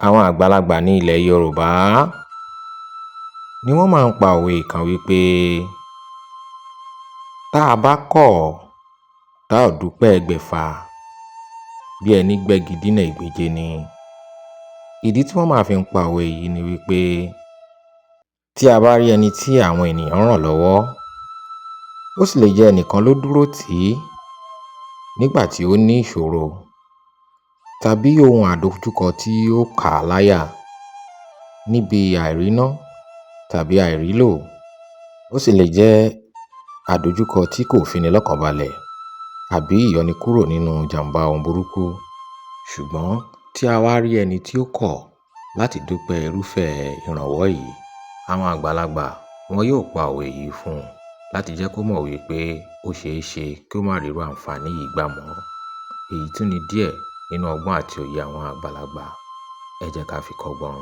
Àwọn àgbàlagbà ní ilẹ̀ Yorùbá ni wọ́n máa ń pa òwe kan wípé tá a bá kọ̀ tá ò dúpẹ́ ẹgbẹ̀fà, bí ẹní gbégi dínà ẹgbèje ni. Ìdí tí wọ́n máa fi ń pa òwe yìí ni wípé tí a bá rí ẹni tí àwọn ènìyàn ràn lọ́wọ́, ó sì lè jẹ́ ẹnìkan ló dúró tì í nígbà tí ó ní ìṣòro tàbí ohun àdojúkọ tí ó kà á láyà níbi àìríná tàbí àìrílò. Ó sì lè jẹ́ àdojúkọ tí kò fini lọ́kàn balẹ̀ àbí ìyọnikúrò nínú ìjàmbá ohun burúkú. Ṣùgbọ́n tí a wá rí ẹni tí ó kọ̀ láti dúpẹ́ irúfẹ́ ìrànwọ́ yìí, àwọn àgbàlagbà wọn yóò pa òwe yìí fún un láti jẹ́ kó mọ̀ wípé ó ṣe é ṣe kí ó má rí irú àǹfààní yìí gbà mọ́. Èyí tún ni díẹ̀ nínú ọgbọ́n àti òye àwọn àgbàlagbà. Ẹ jẹ́ ká fi kọ́gbọ́n.